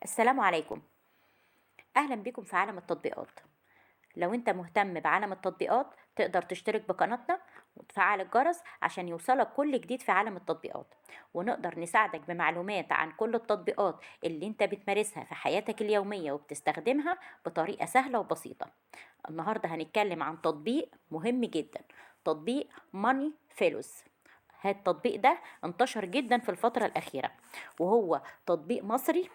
السلام عليكم، أهلا بكم في عالم التطبيقات. لو أنت مهتم بعالم التطبيقات تقدر تشترك بقناتنا وتفعل الجرس عشان يوصلك كل جديد في عالم التطبيقات، ونقدر نساعدك بمعلومات عن كل التطبيقات اللي أنت بتمارسها في حياتك اليومية وبتستخدمها بطريقة سهلة وبسيطة. النهاردة هنتكلم عن تطبيق مهم جدا، تطبيق ماني فيلوز. التطبيق ده انتشر جدا في الفترة الأخيرة، وهو تطبيق مصري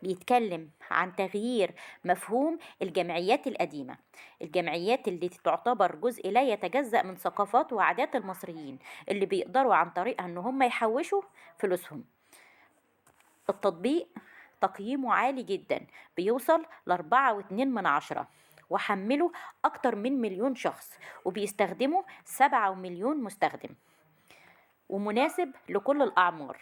بيتكلم عن تغيير مفهوم الجمعيات القديمة، الجمعيات اللي تعتبر جزء لا يتجزأ من ثقافات وعادات المصريين اللي بيقدروا عن طريقها ان هم يحوشوا فلوسهم. التطبيق تقييمه عالي جدا، بيوصل ل4.2 من 10، وحمله أكتر من 1 مليون شخص، وبيستخدمه 7 مليون مستخدم، ومناسب لكل الأعمار.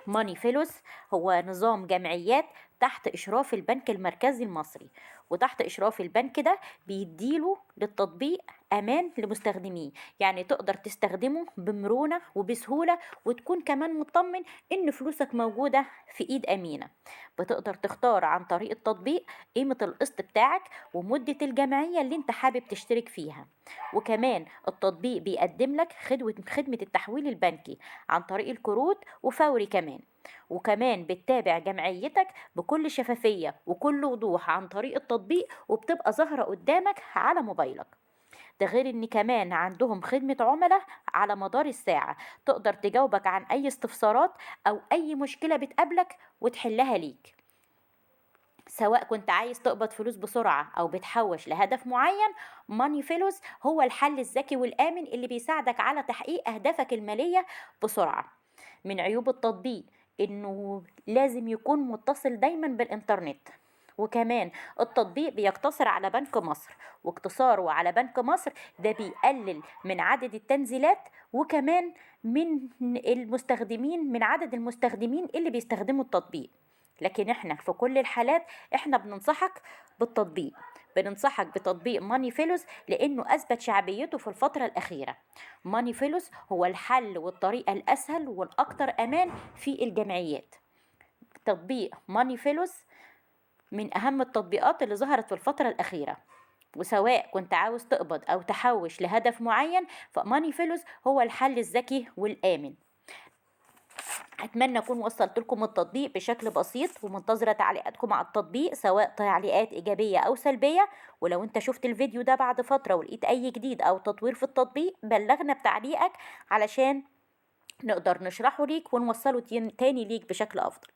ماني فيلوز هو نظام جمعيات تحت إشراف البنك المركزي المصري، وتحت إشراف البنك ده بيديله للتطبيق أمان لمستخدميه، يعني تقدر تستخدمه بمرونة وبسهولة، وتكون كمان مطمن إن فلوسك موجودة في إيد أمينة. بتقدر تختار عن طريق التطبيق قيمة القسط بتاعك ومدة الجمعية اللي انت حابب تشترك فيها، وكمان التطبيق بيقدم لك خدمة التحويل البنكي عن طريق الكروت وفوري كمان، وكمان بتتابع جمعيتك بكل شفافية وكل وضوح عن طريق التطبيق، وبتبقى ظاهرة قدامك على موبايلك. ده غير ان كمان عندهم خدمة عملاء على مدار الساعة، تقدر تجاوبك عن اي استفسارات او اي مشكلة بتقابلك وتحلها ليك. سواء كنت عايز تقبض فلوس بسرعة أو بتحوش لهدف معين، ماني فيلوز هو الحل الذكي والآمن اللي بيساعدك على تحقيق أهدافك المالية بسرعة. من عيوب التطبيق إنه لازم يكون متصل دايما بالإنترنت، وكمان التطبيق بيقتصر على بنك مصر، واقتصاره على بنك مصر ده بيقلل من عدد التنزيلات وكمان من المستخدمين، من عدد المستخدمين اللي بيستخدموا التطبيق. لكن احنا في كل الحالات احنا بننصحك بالتطبيق، بننصحك بتطبيق ماني فيلوز لانه اثبت شعبيته في الفترة الاخيرة. ماني فيلوز هو الحل والطريقة الاسهل والاكثر امان في الجمعيات. تطبيق ماني فيلوز من اهم التطبيقات اللي ظهرت في الفترة الاخيرة، وسواء كنت عاوز تقبض او تحوش لهدف معين، فماني فيلوز هو الحل الذكي والامن. اتمنى اكون وصلت لكم التطبيق بشكل بسيط، ومنتظره تعليقاتكم على التطبيق سواء تعليقات ايجابيه او سلبيه. ولو انت شفت الفيديو ده بعد فتره ولقيت اي جديد او تطوير في التطبيق بلغنا بتعليقك علشان نقدر نشرحه ليك ونوصله تاني ليك بشكل افضل.